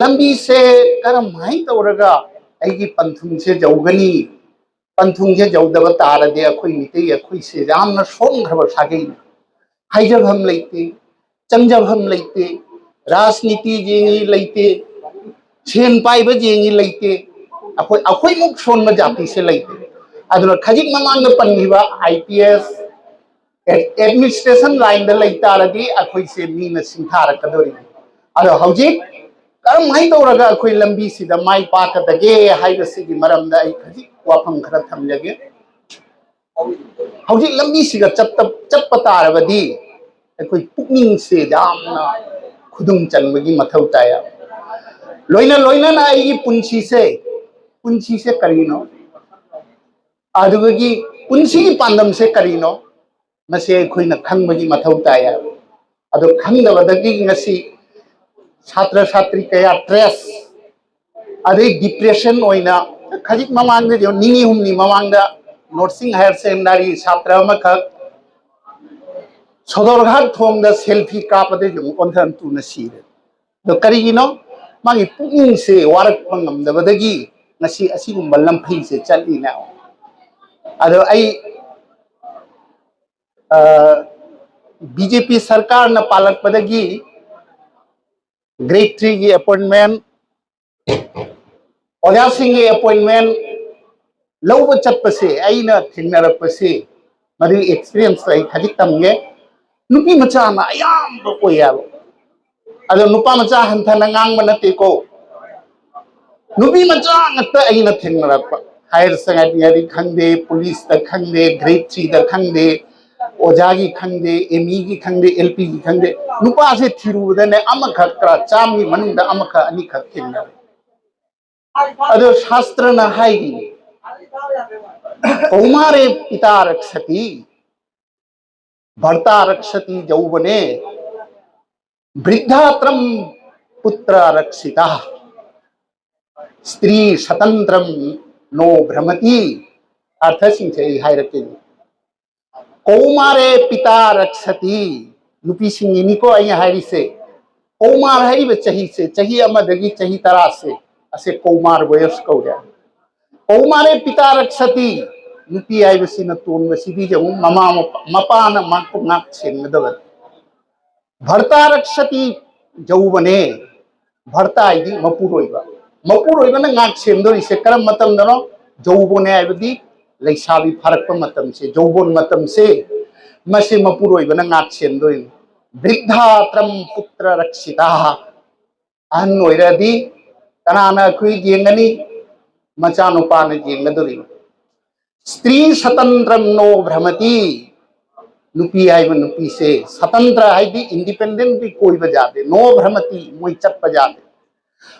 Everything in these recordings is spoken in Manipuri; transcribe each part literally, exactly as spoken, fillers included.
ꯂꯝꯕꯤꯁꯦ ꯀꯔꯝꯍꯥꯏꯅ ꯇꯧꯔꯒ ꯑꯩꯒꯤ ꯄꯟꯊꯨꯡꯁꯦ ꯌꯧꯒꯅꯤ? ꯄꯟꯊꯨꯡꯁꯦ ꯌꯧꯗꯕ ꯇꯥꯔꯗꯤ ꯑꯩꯈꯣꯏ ꯃꯤꯇꯩ ꯑꯩꯈꯣꯏꯁꯦ ꯌꯥꯝꯅ ꯁꯣꯟꯈ꯭ꯔꯕ ꯁꯥꯒꯩꯅꯤ꯫ ꯍꯥꯏꯖꯐꯝ ꯂꯩꯇꯦ, ꯆꯪꯖꯐꯝ ꯂꯩꯇꯦ, ꯔꯥꯖꯅꯤꯇꯤ ꯌꯦꯡꯉꯤ ꯂꯩꯇꯦ, ꯁꯦꯟ ꯄꯥꯏꯕ ꯌꯦꯡꯉꯤ ꯂꯩꯇꯦ꯫ ꯑꯩꯈꯣꯏ ꯑꯩꯈꯣꯏꯃꯨꯛ ꯁꯣꯟꯕ ꯖꯥꯇꯤꯁꯦ ꯂꯩꯇꯦ꯫ ꯑꯗꯨꯅ ꯈꯖꯤꯛ ꯃꯃꯥꯡꯗ ꯄꯟꯈꯤꯕ ꯑꯥꯏ ꯄꯤ ꯑꯦꯁ, ꯑꯦꯗꯃꯤꯅꯤꯁꯇ꯭ꯔꯦꯁꯟ ꯂꯥꯏꯟꯗ ꯂꯩ ꯇꯥꯔꯗꯤ ꯑꯩꯈꯣꯏꯁꯦ ꯃꯤꯅ ꯁꯤꯡꯊꯥꯔꯛꯀꯗꯧꯔꯤꯅꯤ꯫ ꯑꯗꯣ ꯍꯧꯖꯤꯛ ꯀꯔꯝꯍꯥꯏꯅ ꯇꯧꯔꯒ ꯑꯩꯈꯣꯏ ꯂꯝꯕꯤꯁꯤꯗ ꯃꯥꯏ ꯄꯥꯛꯀꯗꯒꯦ ꯍꯥꯏꯕꯁꯤꯒꯤ ꯃꯔꯝꯗ ꯑꯩ ꯈꯖꯤꯛ ꯋꯥꯐꯝ ꯈꯔ ꯊꯝꯖꯒꯦ꯫ ꯍꯧꯖꯤꯛ ꯂꯝꯕꯤꯁꯤꯒ ꯆꯠꯇ- ꯆꯠꯄ ꯇꯥꯔꯕꯗꯤ ꯑꯩꯈꯣꯏ ꯄꯨꯛꯅꯤꯡꯁꯦ ꯌꯥꯝꯅ ꯈꯨꯗꯨꯝ ꯆꯟꯕꯒꯤ ꯃꯊꯧ ꯇꯥꯏ꯫ ꯂꯣꯏꯅ ꯂꯣꯏꯅꯅ ꯑꯩꯒꯤ ꯄꯨꯟꯁꯤꯁꯦ, ꯄꯨꯟꯁꯤꯁꯦ ꯀꯔꯤꯅꯣ? ꯑꯗꯨꯒꯤ ꯄꯨꯟꯁꯤꯒꯤ ꯄꯥꯟꯗꯝꯁꯦ ꯀꯔꯤꯅꯣ? ꯃꯁꯤ ꯑꯩꯈꯣꯏꯅ ꯈꯪꯕꯒꯤ ꯃꯊꯧ ꯇꯥꯏ꯫ ꯑꯗꯨ ꯈꯪꯗꯕꯗꯒꯤ ꯉꯁꯤ ꯁꯥꯇ꯭ꯔ ꯁꯥꯇ꯭ꯔꯤ ꯀꯌꯥ ꯇ꯭ꯔꯦꯁ, ꯑꯗꯩ ꯗꯤꯄ꯭ꯔꯦꯁꯟ ꯑꯣꯏꯅ, ꯈꯖꯤꯛ ꯃꯃꯥꯡꯗ ꯌꯦꯡꯉꯨ, ꯅꯤꯅꯤ ꯍꯨꯝꯅꯤ ꯃꯃꯥꯡꯗ ꯅꯣꯔꯁꯤꯡ ꯍꯥꯌꯔ ꯁꯦꯀꯦꯟꯗꯔꯤ ꯁꯥꯇ꯭ꯔ ꯑꯃꯈꯛ ꯁꯣꯗꯣꯔꯒꯥꯠ ꯊꯣꯡꯗ ꯁꯦꯜꯐꯤ ꯀꯥꯞꯄꯗ ꯌꯦꯡꯉꯨ, ꯑꯣꯟꯊꯔ ꯇꯨꯅ ꯁꯤꯔꯦ꯫ ꯑꯗꯣ ꯀꯔꯤꯒꯤꯅꯣ? ꯃꯥꯒꯤ ꯄꯨꯛꯅꯤꯡꯁꯦ ꯋꯥꯔꯛꯄ ꯉꯝꯗꯕꯗꯒꯤ ꯉꯁꯤ ꯑꯁꯤꯒꯨꯝꯕ ꯂꯝꯐꯩꯁꯦ ꯆꯠꯂꯤꯅꯦ꯫ ꯑꯗꯣ ꯑꯩ, ꯕꯤ ꯖꯦ ꯄꯤ ꯁꯔꯀꯥꯔꯅ ꯄꯥꯜꯂꯛꯄꯗꯒꯤ ꯒ꯭ꯔꯦꯗ ꯊ꯭ꯔꯤꯒꯤ ꯑꯦꯄꯣꯏꯟꯃꯦꯟ, ꯑꯣꯖꯥꯁꯤꯡꯒꯤ ꯑꯦꯄꯣꯏꯟꯃꯦꯟ ꯂꯧꯕ ꯆꯠꯄꯁꯦ, ꯑꯩꯅ ꯊꯦꯡꯅꯔꯛꯄꯁꯦ, ꯃꯗꯨꯒꯤ ꯑꯦꯛꯁꯄꯤꯔꯤꯌꯦꯟꯁꯇꯣ ꯑꯩ ꯈꯖꯤꯛ ꯇꯝꯒꯦ꯫ ꯅꯨꯄꯤ ꯃꯆꯥꯅ ꯑꯌꯥꯝꯕ ꯑꯣꯏꯌꯦꯕ꯫ ꯑꯗꯣ ꯅꯨꯄꯥ ꯃꯆꯥ ꯍꯟꯊꯅ ꯉꯥꯡꯕ ꯅꯠꯇꯦꯀꯣ, ꯅꯨꯄꯤ ꯃꯆꯥ ꯉꯥꯛꯇ ꯑꯩꯅ ꯊꯦꯡꯅꯔꯛꯄ꯫ ꯍꯥꯌꯔ ꯁꯦꯀꯦꯟꯗꯔꯤ ꯈꯪꯗꯦ, ꯄꯨꯂꯤꯁꯇ ꯈꯪꯗꯦ, ꯒ꯭ꯔꯦꯗ ꯊ꯭ꯔꯤꯗ ꯈꯪꯗꯦ, ꯑꯣꯖꯥꯒꯤ ꯈꯪꯗꯦ, ꯑꯦꯝ ꯏꯒꯤ ꯈꯪꯗꯦ, ꯑꯦꯜ ꯄꯤꯒꯤ ꯈꯪꯗꯦ, ꯅꯨꯄꯥꯁꯦ ꯊꯤꯔꯨꯕꯗꯅꯦ ꯑꯃꯈꯛ ꯇꯔꯥ ꯆꯥꯝꯃꯒꯤ ꯃꯅꯨꯡꯗ ꯑꯃꯈꯛ ꯑꯅꯤꯈꯛ ꯊꯦꯡꯅꯔꯦ꯫ ꯑꯗꯣ ꯁꯥꯁꯇ꯭ꯔꯅ ꯍꯥꯏꯔꯤ, "ꯀꯧꯃꯥꯔꯦ ꯄꯤꯇꯥ ꯔꯛꯁꯇꯤ, ꯚꯔꯇꯥ ꯔꯛꯁꯇꯤ ꯌꯧꯕꯅꯦ, ꯕ꯭ꯔꯤꯗꯥꯇ꯭ꯔꯝ ꯄꯨꯇ꯭ꯔ ꯔꯛꯁꯤꯇꯥ, ꯁ꯭ꯇ꯭ꯔꯤ ꯁꯇꯟꯇ꯭ꯔꯝ ꯅꯣ ꯚ꯭ꯔꯃꯇꯤ"꯫ ꯑꯥꯔꯊꯁꯤꯡꯁꯦ ꯑꯩ ꯍꯥꯏꯔꯛꯀꯦ꯫ "ꯀꯧꯃꯥꯔꯦ ꯄꯤꯇꯥ ꯔꯛꯁꯇꯤ", ꯅꯨꯄꯤꯁꯤꯡꯒꯤꯅꯤꯀꯣ ꯑꯩꯅ ꯍꯥꯏꯔꯤꯁꯦ꯫ ꯀꯧꯃꯥꯔ ꯍꯥꯏꯔꯤꯕ ꯆꯍꯤꯁꯦ, ꯆꯍꯤ ꯑꯃꯗꯒꯤ ꯆꯍꯤ ꯇꯔꯥꯁꯦ, ꯑꯁꯦ ꯀꯧꯃꯥꯔ ꯕꯣꯌꯁ ꯀꯧꯔꯦ꯫ ꯀꯧꯃꯥꯔꯦ ꯄꯤꯇꯥ ꯔꯛꯁꯇꯤ, ꯅꯨꯄꯤ ꯍꯥꯏꯕꯁꯤꯅ ꯇꯣꯟꯕꯁꯤꯗꯤ ꯌꯦꯡꯉꯨ, ꯃꯃꯥ ꯃꯄꯥ-, ꯃꯄꯥꯅ ꯃꯍꯥꯛꯄꯨ ꯉꯥꯛ ꯁꯦꯟꯒꯗꯕꯅꯤ꯫ ꯚꯔꯇꯥ ꯔꯛꯁꯇꯤ, ꯌꯧꯕꯅꯦ꯫ ꯚꯔꯇꯥ ꯍꯥꯏꯗꯤ ꯃꯄꯨꯔꯣꯏꯕ꯫ ꯃꯄꯨꯔꯣꯏꯕꯅ ꯉꯥꯛ ꯁꯦꯝꯗꯣꯔꯤꯁꯦ ꯀꯔꯝꯕ ꯃꯇꯝꯗꯅꯣ? ꯌꯧꯕꯅꯦ ꯍꯥꯏꯕꯗꯤ ꯂꯩꯁꯥꯕꯤ ꯐꯥꯔꯛꯄ ꯃꯇꯝꯁꯦ, ꯌꯧꯕꯣꯟ ꯃꯇꯝꯁꯦ, ꯃꯁꯤ ꯃꯄꯨꯔꯣꯏꯕꯅ ꯉꯥꯛ ꯁꯦꯝꯗꯣꯏꯅꯤ꯫ ꯕ꯭ꯔꯤꯗꯥ ꯇ꯭ꯔꯝ ꯄꯨꯇ꯭ꯔ ꯔꯛꯁꯤꯇꯥ꯫ ꯑꯍꯟ ꯑꯣꯏꯔꯗꯤ ꯀꯅꯥꯅ ꯑꯩꯈꯣꯏ ꯌꯦꯡꯒꯅꯤ? ꯃꯆꯥꯅꯨꯄꯥꯅ ꯌꯦꯡꯒꯗꯣꯔꯤꯕ꯫ ꯁ꯭ꯇ꯭ꯔꯤ ꯁꯇꯟꯇ꯭ꯔꯝ ꯅꯣ ꯚ꯭ꯔꯃꯇꯤ꯫ ꯅꯨꯄꯤ ꯍꯥꯏꯕ ꯅꯨꯄꯤꯁꯦ ꯁꯇꯟꯇ꯭ꯔ ꯍꯥꯏꯗꯤ ꯏꯟꯗꯤꯄꯦꯟꯗꯦꯟꯠꯂꯤ ꯀꯣꯏꯕ ꯌꯥꯗꯦ, ꯅꯣ ꯚ꯭ꯔꯃꯇꯤ, ꯃꯣꯏ ꯆꯠꯄ ꯌꯥꯗꯦ꯫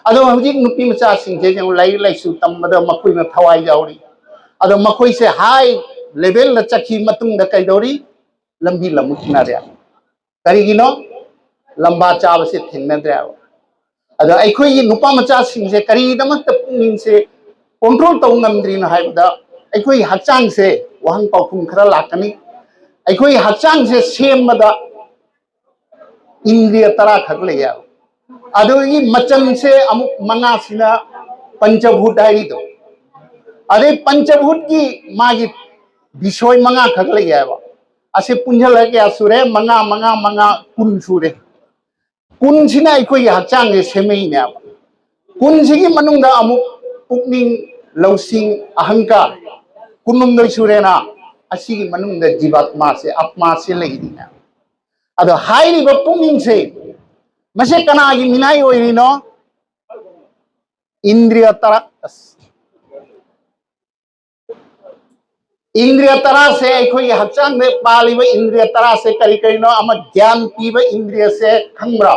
ꯑꯗꯣ ꯍꯧꯖꯤꯛ ꯅꯨꯄꯤ ꯃꯆꯥꯁꯤꯡꯁꯦ ꯌꯦꯡꯉꯨ, ꯂꯥꯏꯔꯤꯛ ꯂꯥꯏꯁꯨ ꯇꯝꯕꯗ ꯃꯈꯣꯏꯅ ꯊꯋꯥꯏ ꯌꯥꯎꯔꯤ꯫ ꯑꯗꯣ ꯃꯈꯣꯏꯁꯦ ꯍꯥꯏ ꯂꯦꯚꯦꯜꯗ ꯆꯠꯈꯤ ꯃꯇꯨꯡꯗ ꯀꯩꯗꯧꯔꯤ? ꯂꯝꯕꯤ ꯂꯝꯃꯨꯛ ꯏꯟꯅꯔꯦ꯫ ꯀꯔꯤꯒꯤꯅꯣ? ꯂꯝꯕꯥ ꯆꯥꯕꯁꯦ ꯊꯦꯡꯅꯗ꯭ꯔꯦꯕ꯫ ꯑꯗꯣ ꯑꯩꯈꯣꯏꯒꯤ ꯅꯨꯄꯥ ꯃꯆꯥꯁꯤꯡꯁꯦ ꯀꯔꯤꯒꯤꯗꯃꯛꯇ ꯄꯨꯛꯅꯤꯡꯁꯦ ꯀꯣꯟꯇ꯭ꯔꯣꯜ ꯇꯧ ꯉꯝꯗ꯭ꯔꯤꯅꯣ ꯍꯥꯏꯕꯗ, ꯑꯩꯈꯣꯏꯒꯤ ꯍꯛꯆꯥꯡꯁꯦ ꯋꯥꯍꯪ ꯄꯥꯎꯈꯨꯝ ꯈꯔ ꯂꯥꯛꯀꯅꯤ꯫ ꯑꯩꯈꯣꯏꯒꯤ ꯍꯛꯆꯥꯡꯁꯦ ꯁꯦꯝꯕꯗ ꯏꯟꯗ꯭ꯔꯤꯌ ꯇꯔꯥ ꯈꯛ ꯂꯩꯌꯦꯕ꯫ ꯑꯗꯨꯒꯤ ꯃꯆꯟꯁꯦ ꯑꯃꯨꯛ ꯃꯉꯥꯁꯤꯅ ꯄꯟꯆꯚꯨꯠ ꯍꯥꯏꯔꯤꯗꯣ꯫ ꯑꯗꯩ ꯄꯟꯆꯚꯨꯠꯀꯤ ꯃꯥꯒꯤ ꯕꯤꯁꯣꯏ ꯃꯉꯥ ꯈꯛ ꯂꯩꯌꯦꯕ꯫ ꯑꯁꯤ ꯄꯨꯟꯁꯤꯜꯂꯒ ꯀꯌꯥ ꯁꯨꯔꯦ? ꯃꯉꯥ, ꯃꯉꯥ, ꯃꯉꯥ, ꯀꯨꯟ ꯁꯨꯔꯦ꯫ ꯀꯨꯟꯁꯤꯅ ꯑꯩꯈꯣꯏꯒꯤ ꯍꯛꯆꯥꯡꯁꯦ ꯁꯦꯝꯃꯛꯏꯅꯦꯕ꯫ ꯀꯨꯟꯁꯤꯒꯤ ꯃꯅꯨꯡꯗ ꯑꯃꯨꯛ ꯄꯨꯛꯅꯤꯡ, ꯂꯧꯁꯤꯡ, ꯑꯍꯪꯀꯥꯔ, ꯀꯨꯟꯍꯨꯝꯗꯣꯏ ꯁꯨꯔꯦꯅ꯫ ꯑꯁꯤꯒꯤ ꯃꯅꯨꯡꯗ ꯖꯤꯕꯥꯠꯃꯥꯁꯦ, ꯑꯥꯠꯃꯥꯁꯦ ꯂꯩꯔꯤꯅꯦ꯫ ꯑꯗꯣ ꯍꯥꯏꯔꯤꯕ ꯄꯨꯛꯅꯤꯡꯁꯦ, ꯃꯁꯤ ꯀꯅꯥꯒꯤ ꯃꯤꯅꯥꯏ ꯑꯣꯏꯔꯤꯅꯣ? ꯏꯟꯗ꯭ꯔꯤꯌ ꯇꯔꯥ꯫ ꯑꯁ꯫ ꯏꯟꯗ꯭ꯔꯤꯌ ꯇꯔꯥꯁꯦ, ꯑꯩꯈꯣꯏꯒꯤ ꯍꯛꯆꯥꯡꯗ ꯄꯥꯜꯂꯤꯕ ꯏꯟꯗ꯭ꯔꯤꯌ ꯇꯔꯥꯁꯦ ꯀꯔꯤ ꯀꯔꯤꯅꯣ? ꯑꯃ, ꯒ꯭ꯌꯥꯟ ꯄꯤꯕ ꯏꯟꯗ꯭ꯔꯤꯌꯁꯦ ꯈꯪꯕ꯭ꯔꯥ?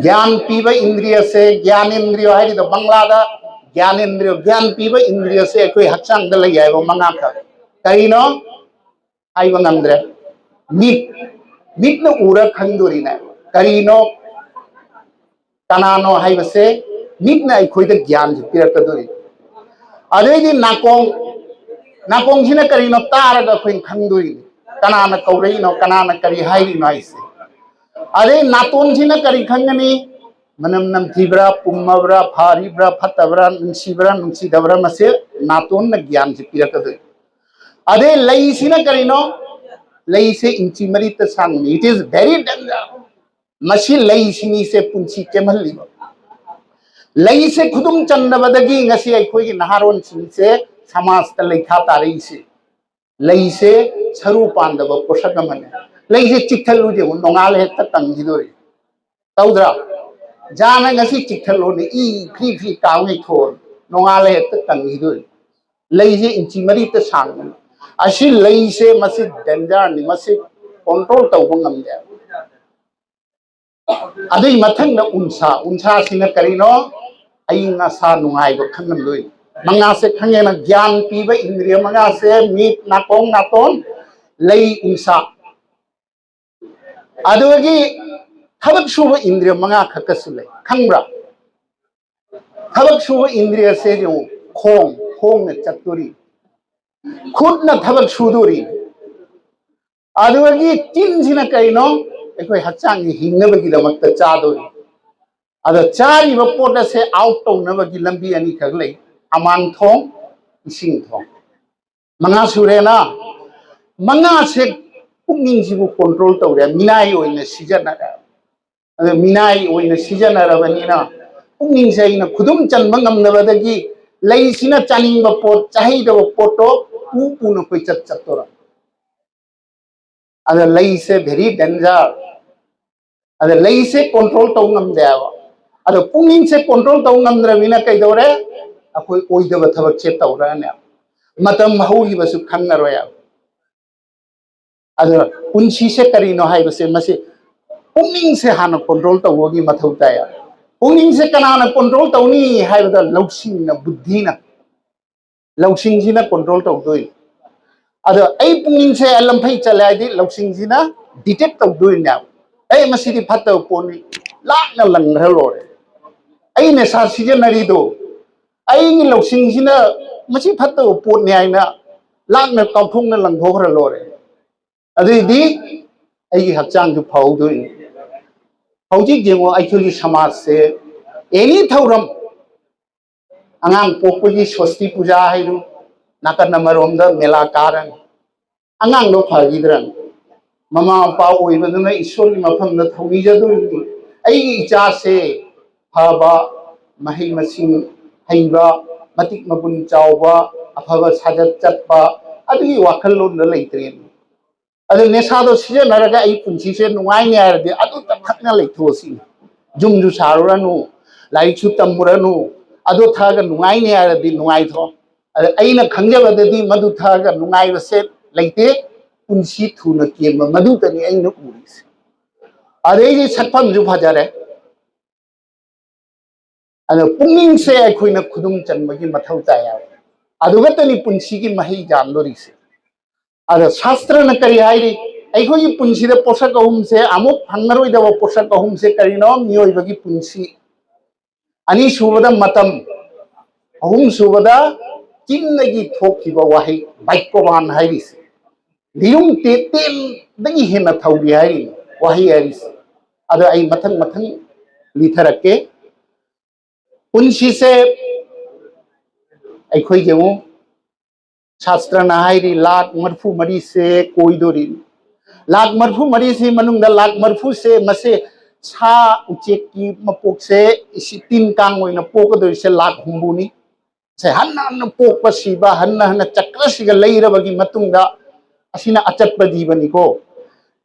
ꯒ꯭ꯌꯥꯟ ꯄꯤꯕ ꯏꯟꯗ꯭ꯔꯤꯌꯁꯦ, ꯒ꯭ꯌꯥꯅꯦꯟꯗ꯭ꯔꯤꯌ ꯍꯥꯏꯔꯤꯗꯣ ꯕꯪꯂꯥꯗ, ꯒ꯭ꯌꯥꯅꯦꯟꯗ꯭ꯔꯤꯌ, ꯒ꯭ꯌꯥꯟ ꯄꯤꯕ ꯏꯟꯗ꯭ꯔꯤꯌꯁꯦ ꯑꯩꯈꯣꯏ ꯍꯛꯆꯥꯡꯗ ꯂꯩ ꯍꯥꯏꯕ ꯃꯉꯥꯈꯛ꯫ ꯀꯔꯤꯅꯣ? ꯍꯥꯏꯕ ꯉꯝꯗ꯭ꯔꯦ꯫ ꯃꯤꯠ, ꯃꯤꯠꯅ ꯎꯔ ꯈꯪꯗꯣꯔꯤꯅꯦ꯫ ꯀꯔꯤꯅꯣ? ꯀꯅꯥꯅꯣ ꯍꯥꯏꯕꯁꯦ ꯃꯤꯠꯅ ꯑꯩꯈꯣꯏꯗ ꯒ꯭ꯌꯥꯟꯁꯦ ꯄꯤꯔꯛꯀꯗꯣꯔꯤ꯫ ꯑꯗꯩꯗꯤ ꯅꯥꯀꯣꯡ, ꯅꯥꯀꯣꯡꯁꯤꯅ ꯀꯔꯤꯅꯣ ꯇꯥꯔꯒ ꯑꯩꯈꯣꯏꯅ ꯈꯪꯗꯣꯔꯤꯅꯤ, ꯀꯅꯥꯅ ꯀꯧꯔꯛꯏꯅꯣ, ꯀꯅꯥꯅ ꯀꯔꯤ ꯍꯥꯏꯔꯤꯅꯣ ꯍꯥꯏꯁꯦ꯫ ꯑꯗꯩ ꯅꯥꯇꯣꯟꯁꯤꯅ ꯀꯔꯤ ꯈꯪꯒꯅꯤ? ꯃꯅꯝ ꯅꯝꯊꯤꯕ꯭ꯔꯥ, ꯄꯨꯝꯃꯕ꯭ꯔꯥ, ꯐꯔꯤꯕ꯭ꯔꯥ, ꯐꯠꯇꯕ꯭ꯔꯥ, ꯅꯨꯡꯁꯤꯕ꯭ꯔꯥ, ꯅꯨꯡꯁꯤꯗꯕ꯭ꯔꯥ, ꯃꯁꯤ ꯅꯥꯇꯣꯟꯅ ꯒ꯭ꯌꯥꯟꯁꯤ ꯄꯤꯔꯛꯀꯗꯣꯏꯅꯤ꯫ ꯑꯗꯩ ꯂꯩꯁꯤꯅ ꯀꯔꯤꯅꯣ? ꯂꯩꯁꯦ ꯏꯟꯆꯤ ꯃꯔꯤꯇ ꯁꯥꯡꯕꯅꯤ꯫ It is very danger. ꯃꯁꯤ ꯂꯩꯁꯤꯡꯁꯦ ꯄꯨꯟꯁꯤ ꯀꯦꯝꯍꯜꯂꯤꯕ꯫ ꯂꯩꯁꯦ ꯈꯨꯗꯨꯝ ꯆꯟꯗꯕꯗꯒꯤ ꯉꯁꯤ ꯑꯩꯈꯣꯏꯒꯤ ꯅꯍꯥꯔꯣꯟꯁꯤꯡꯁꯦ ꯁꯃꯥꯖꯇ ꯂꯩꯈꯥ ꯇꯥꯔꯛꯏꯁꯦ꯫ ꯂꯩꯁꯦ ꯁꯔꯨ ꯄꯥꯟꯗꯕ ꯄꯣꯠꯁꯛ ꯑꯃꯅꯤ꯫ ꯂꯩꯁꯦ ꯆꯤꯛꯊꯠꯂꯨ ꯌꯦꯡꯉꯨ, ꯅꯣꯡꯉꯥꯜꯂ ꯍꯦꯛꯇ ꯀꯪꯈꯤꯗꯣꯔꯤ꯫ ꯇꯧꯗ꯭ꯔꯥ? ꯖꯥꯅ ꯉꯁꯤ ꯆꯤꯛꯊꯠꯂꯣꯅꯦ, ꯏ ꯐ꯭ꯔꯤ ꯐ꯭ꯔꯤ ꯀꯥꯎꯉꯩ ꯊꯣꯛꯑꯣ, ꯅꯣꯡꯉꯥꯜꯂ ꯍꯦꯛꯇ ꯀꯪꯈꯤꯗꯣꯔꯤ꯫ ꯂꯩꯁꯦ ꯏꯟꯆꯤ ꯃꯔꯤꯇ ꯁꯥꯡꯕꯅꯤ꯫ ꯑꯁꯤ ꯂꯩꯁꯦ ꯃꯁꯤ ꯗꯦꯟꯖꯔꯅꯤ, ꯃꯁꯤ ꯀꯣꯟꯇ꯭ꯔꯣꯜ ꯇꯧꯕ ꯉꯝꯗꯦ꯫ ꯑꯗꯨꯏ ꯃꯊꯪꯗ ꯎꯟꯁꯥ, ꯎꯟꯁꯥꯁꯤꯅ ꯀꯔꯤꯅꯣ? ꯑꯏꯪ ꯑꯁꯥ ꯅꯨꯡꯉꯥꯏꯕ ꯈꯪꯍꯟꯗꯣꯏꯅꯤ꯫ ꯃꯉꯥꯁꯦ ꯈꯪꯉꯦꯅ, ꯒ꯭ꯌꯥꯟ ꯄꯤꯕ ꯏꯟꯗ꯭ꯔꯤꯌ ꯃꯉꯥꯁꯦ ꯃꯤꯠ, ꯅꯥꯀꯣꯡ, ꯅꯥꯇꯣꯟ, ꯂꯩ, ꯎꯟꯁꯥ꯫ ꯑꯗꯨꯗꯒꯤ ꯊꯕꯛ ꯁꯨꯕ ꯏꯟꯗ꯭ꯔꯤꯌ ꯃꯉꯥ ꯈꯛꯇꯁꯨ ꯂꯩ, ꯈꯪꯕ꯭ꯔꯥ? ꯊꯕꯛ ꯁꯨꯕ ꯏꯟꯗ꯭ꯔꯤꯌꯁꯦ ꯌꯦꯡꯉꯨ, ꯈꯣꯡ, ꯈꯣꯡꯅ ꯆꯠꯇꯣꯔꯤ, ꯈꯨꯠꯅ ꯊꯕꯛ ꯁꯨꯗꯣꯔꯤ꯫ ꯑꯗꯨꯗꯒꯤ ꯆꯤꯟꯁꯤꯅ ꯀꯩꯅꯣ? ꯑꯩꯈꯣꯏ ꯍꯛꯆꯥꯡꯒꯤ ꯍꯤꯡꯅꯕꯒꯤꯗꯃꯛꯇ ꯆꯥꯗꯣꯔꯤ꯫ ꯑꯗ ꯆꯥꯔꯤꯕ ꯄꯣꯠ ꯑꯁꯦ ꯑꯥꯎꯠ ꯇꯧꯅꯕꯒꯤ ꯂꯝꯕꯤ ꯑꯅꯤꯈꯛ ꯂꯩ, ꯑꯃꯥꯡ ꯊꯣꯡ, ꯏꯁꯤꯡ ꯊꯣꯡ꯫ ꯃꯉꯥ ꯁꯨꯔꯦꯅ, ꯃꯉꯥꯁꯦ ꯄꯨꯛꯅꯤꯡꯁꯤꯕꯨ ꯀꯣꯟꯇ꯭ꯔꯣꯜ ꯇꯧꯔꯦ, ꯃꯤꯅꯥꯏ ꯑꯣꯏꯅ ꯁꯤꯖꯤꯟꯅꯔꯦ꯫ ꯑꯗ ꯃꯤꯅꯥꯏ ꯑꯣꯏꯅ ꯁꯤꯖꯤꯟꯅꯔꯕꯅꯤꯅ ꯄꯨꯛꯅꯤꯡꯁꯦ ꯑꯩꯅ ꯈꯨꯗꯨꯝ ꯆꯟꯕ ꯉꯝꯗꯕꯗꯒꯤ ꯂꯩꯁꯤꯅ ꯆꯥꯅꯤꯡꯕ ꯄꯣꯠ, ꯆꯥꯍꯩꯗꯕ ꯄꯣꯠꯇꯣ ꯄꯨ ꯄꯨꯅ ꯀꯣꯏꯆꯠ ꯆꯠꯇꯣꯔꯝ꯫ ꯑꯗ ꯂꯩꯁꯦ very danger꯫ ꯑꯗ ꯂꯩꯁꯦ ꯀꯣꯟꯇ꯭ꯔꯣꯜ ꯇꯧ ꯉꯝꯗꯦꯕ꯫ ꯑꯗꯣ ꯄꯨꯛꯅꯤꯡꯁꯦ ꯀꯣꯟꯇ꯭ꯔꯣꯜ ꯇꯧ ꯉꯝꯗ꯭ꯔꯕꯅꯤꯅ ꯀꯩꯗꯧꯔꯦ? ꯑꯩꯈꯣꯏ ꯑꯣꯏꯗꯕ ꯊꯕꯛꯁꯦ ꯇꯧꯔꯛꯑꯅꯦꯕ꯫ ꯃꯇꯝ ꯍꯧꯈꯤꯕꯁꯨ ꯈꯪꯉꯔꯣꯏꯕ꯫ ꯑꯗꯨꯅ ꯄꯨꯟꯁꯤꯁꯦ ꯀꯔꯤꯅꯣ ꯍꯥꯏꯕꯁꯦ ꯃꯁꯤ ꯄꯨꯛꯅꯤꯡꯁꯦ ꯍꯥꯟꯅ ꯀꯣꯟꯇ꯭ꯔꯣꯜ ꯇꯧꯕꯒꯤ ꯃꯊꯧ ꯇꯥꯏ꯫ ꯄꯨꯛꯅꯤꯡꯁꯦ ꯀꯅꯥꯅ ꯀꯣꯟꯇ꯭ꯔꯣꯜ ꯇꯧꯅꯤ ꯍꯥꯏꯕꯗ ꯂꯧꯁꯤꯡꯅ, ꯕꯨꯗ꯭ꯙꯤꯅ, ꯂꯧꯁꯤꯡꯁꯤꯅ ꯀꯣꯟꯇ꯭ꯔꯣꯜ ꯇꯧꯗꯣꯏꯅꯤ꯫ ꯑꯗꯣ ꯑꯩ ꯄꯨꯛꯅꯤꯡꯁꯦ ꯂꯝꯐꯩ ꯆꯠꯂꯦ ꯍꯥꯏꯗꯤ ꯂꯧꯁꯤꯡꯁꯤꯅ ꯗꯤꯇꯦꯛ ꯇꯧꯗꯣꯏꯅꯦꯕ꯫ ꯑꯩ ꯃꯁꯤꯗꯤ ꯐꯠꯇꯕ ꯄꯣꯠꯅꯤ, ꯂꯥꯛꯅ ꯂꯪꯈ꯭ꯔ ꯂꯣꯏꯔꯦ꯫ ꯑꯩ ꯅꯤꯁꯥ ꯁꯤꯖꯤꯟꯅꯔꯤꯗꯣ ꯑꯩꯒꯤ ꯂꯧꯁꯤꯡꯁꯤꯅ ꯃꯁꯤ ꯐꯠꯇꯕ ꯄꯣꯠꯅꯤ ꯍꯥꯏꯅ ꯂꯥꯛꯅ ꯀꯥꯎꯊꯣꯛꯅ ꯂꯪꯊꯣꯛꯈ꯭ꯔ ꯂꯣꯏꯔꯦ꯫ ꯑꯗꯨꯏꯗꯤ ꯑꯩꯒꯤ ꯍꯛꯆꯥꯡꯁꯨ ꯐꯍꯧꯗꯣꯏꯅꯤ꯫ ꯍꯧꯖꯤꯛ ꯌꯦꯡꯉꯣ, ꯑꯩꯈꯣꯏꯒꯤ ꯁꯃꯥꯖꯁꯦ ꯑꯦꯅꯤ ꯊꯧꯔꯝ, ꯑꯉꯥꯡ ꯄꯣꯛꯄꯒꯤ ꯁ꯭ꯋꯁꯇꯤ ꯄꯨꯖꯥ ꯍꯥꯏꯔꯨ, ꯅꯥꯀꯟ ꯑꯃꯔꯣꯝꯗ ꯃꯦꯂꯥ ꯀꯥꯔꯅꯤ꯫ ꯑꯉꯥꯡꯗꯣ ꯐꯈꯤꯗ꯭ꯔꯅꯤ? ꯃꯃꯥ ꯃꯄꯥ ꯑꯣꯏꯕꯗꯨꯅ ꯏꯁꯣꯔꯒꯤ ꯃꯐꯝꯗ ꯊꯧꯅꯤꯖꯗꯣꯔꯤꯕꯅꯤ, ꯑꯩꯒꯤ ꯏꯆꯥꯁꯦ ꯐꯕ, ꯃꯍꯩ ꯃꯁꯤꯡ ꯍꯩꯕ, ꯃꯇꯤꯛ ꯃꯒꯨꯟ ꯆꯥꯎꯕ, ꯑꯐꯕ ꯁꯥꯖꯠ ꯆꯠꯄ, ꯑꯗꯨꯒꯤ ꯋꯥꯈꯜꯂꯣꯟꯗ ꯂꯩꯇ꯭ꯔꯦꯅꯦ꯫ ꯑꯗꯨ ꯅꯤꯁꯥꯗꯣ ꯁꯤꯖꯤꯟꯅꯔꯒ ꯑꯩ ꯄꯨꯟꯁꯤꯁꯦ ꯅꯨꯡꯉꯥꯏꯅꯤ ꯍꯥꯏꯔꯗꯤ ꯑꯗꯨꯇ ꯊꯛꯅ ꯂꯩꯊꯣꯛꯑꯁꯤ꯫ ꯌꯨꯝꯁꯨ ꯁꯥꯔꯨꯔꯅꯨ, ꯂꯥꯏꯔꯤꯛꯁꯨ ꯇꯝꯃꯨꯔꯅꯨ, ꯑꯗꯨ ꯊꯛꯑꯒ ꯅꯨꯡꯉꯥꯏꯅꯤ ꯍꯥꯏꯔꯗꯤ ꯅꯨꯡꯉꯥꯏꯊꯣꯛꯑꯣ꯫ ꯑꯗ ꯑꯩꯅ ꯈꯪꯖꯕꯗꯗꯤ ꯃꯗꯨ ꯊꯛꯑꯒ ꯅꯨꯡꯉꯥꯏꯕꯁꯦ ꯂꯩꯇꯦ꯫ ꯄꯨꯟꯁꯤ ꯊꯨꯅ ꯀꯦꯟꯕ ꯃꯗꯨꯇꯅꯤ ꯑꯩꯅ ꯎꯔꯤꯁꯦ꯫ ꯑꯗꯩꯗꯤ ꯁꯛꯐꯝꯁꯨ ꯐꯖꯔꯦ꯫ ꯑꯗꯣ ꯄꯨꯛꯅꯤꯡꯁꯦ ꯑꯩꯈꯣꯏꯅ ꯈꯨꯗꯨꯝ ꯆꯟꯕꯒꯤ ꯃꯊꯧ ꯇꯥꯏ ꯍꯥꯏꯕ꯫ ꯑꯗꯨ ꯈꯛꯇꯅꯤ ꯄꯨꯟꯁꯤꯒꯤ ꯃꯍꯩ ꯌꯥꯟꯗꯣꯔꯤꯁꯦ꯫ ꯑꯗꯣ ꯁꯥꯁꯇ꯭ꯔꯅ ꯀꯔꯤ ꯍꯥꯏꯔꯤ? ꯑꯩꯈꯣꯏꯒꯤ ꯄꯨꯟꯁꯤꯗ ꯄꯣꯠꯁꯛ ꯑꯍꯨꯝꯁꯦ, ꯑꯃꯨꯛ ꯐꯪꯉꯔꯣꯏꯗꯕ ꯄꯣꯠꯁꯛ ꯑꯍꯨꯝꯁꯦ ꯀꯔꯤꯅꯣ? ꯃꯤꯑꯣꯏꯕꯒꯤ ꯄꯨꯟꯁꯤ, ꯑꯅꯤꯁꯨꯕꯗ ꯃꯇꯝ, ꯑꯍꯨꯝꯁꯨꯕꯗ ꯆꯤꯟꯗꯒꯤ ꯊꯣꯛꯈꯤꯕ ꯋꯥꯍꯩ, ꯕꯥꯏꯀꯣꯕꯥꯟ ꯍꯥꯏꯔꯤꯁꯦ꯫ ꯂꯤꯔꯨꯡ ꯇꯦꯇꯦꯟꯗꯒꯤ ꯍꯦꯟꯅ ꯊꯧꯔꯤ ꯍꯥꯏꯔꯤꯅꯤ ꯋꯥꯍꯩ ꯍꯥꯏꯔꯤꯁꯦ꯫ ꯑꯗꯣ ꯑꯩ ꯃꯊꯪ ꯃꯊꯪ ꯂꯤꯊꯔꯛꯀꯦ꯫ ꯄꯨꯟꯁꯤꯁꯦ ꯑꯩꯈꯣꯏꯒꯤ ꯑꯃꯨꯛ ꯁꯥꯁꯇ꯭ꯔꯅ ꯍꯥꯏꯔꯤ, ꯂꯥꯛ ꯃꯔꯤꯐꯨ ꯃꯔꯤꯁꯦ ꯀꯣꯏꯗꯣꯔꯤ꯫ ꯂꯥꯛ ꯃꯔꯤꯐꯨ ꯃꯔꯤꯁꯤ ꯃꯅꯨꯡꯗ ꯂꯥꯛ ꯃꯔꯤꯐꯨꯁꯦ ꯃꯁꯦ ꯁꯥ ꯎꯆꯦꯛꯀꯤ ꯃꯄꯣꯛꯁꯦ, ꯏꯁꯤ ꯇꯤꯟ ꯀꯥꯡ ꯑꯣꯏꯅ ꯄꯣꯛꯀꯗꯣꯔꯤꯁꯦ ꯂꯥꯛ ꯍꯨꯝꯐꯨꯅꯤ꯫ ꯁꯦ ꯍꯟꯅ ꯍꯟꯅ ꯄꯣꯛꯄ ꯁꯤꯕ, ꯍꯟꯅ ꯍꯟꯅ ꯆꯀ꯭ꯔꯁꯤꯒ ꯂꯩꯔꯕꯒꯤ ꯃꯇꯨꯡꯗ ꯑꯁꯤꯅ ꯑꯆꯠꯄ ꯖꯤꯕꯅꯤꯀꯣ꯫